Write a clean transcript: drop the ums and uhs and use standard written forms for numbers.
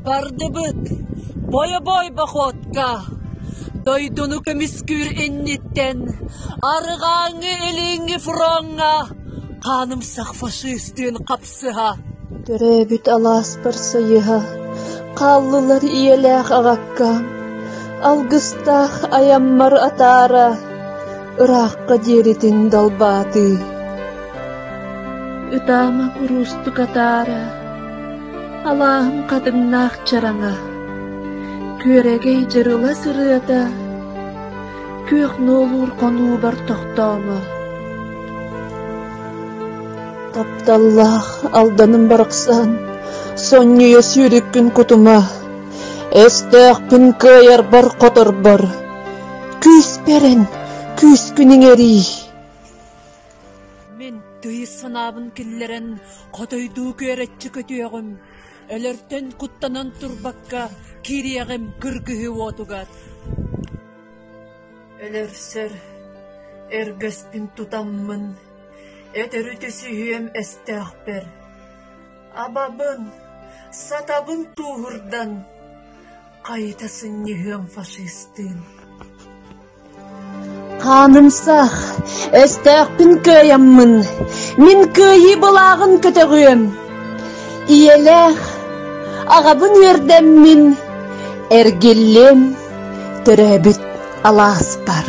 Бардыбыт бойобуой бохуотка, дойдуну көмүскүүр инниттэн арҕааҥҥы илиҥҥи фроҥҥа хаанымсах фашистыын хапсыһа. Төрөөбүт алааспар сайыһа, хааллылар ийэлээх аҕаккам, алгыстаах айаммар атаара, ыраахха диэритин далбаатыы. Ытаама куруустук атаара, алааһым хатыҥнаах чараҥа, күөрэгэй дьырыла сырыата, күөх нуолуур хонуубар тохтоомо. Тапталлаах Алданым барахсан, сонньуйа сүүрүккүн кутума, өстөөхпүн кыайарбар-хоторбор, күүспэр эн күүскүн иҥэрии. Мин тыйыс санаабын киллэрэн хотойдуу күөрэччи көтүөҕүм, өлөртөн куттанан турбакка киириэҕим кыргыһыы уотугар. Өлөрсөр өргөспүн тутаммын, өтөрү түсүһүөм өстөөхпөр. Абабын, сатабын тууһурдан, хайыта сынньыһыам фашистыын. Хаанымсах, өстөөхпүн кыайаммын, мин кыайыы былааҕын көтөҕүөм. Ийэлээх, аҕабын үөрдэммин, эргиллиэм төрөөбүт алааспар.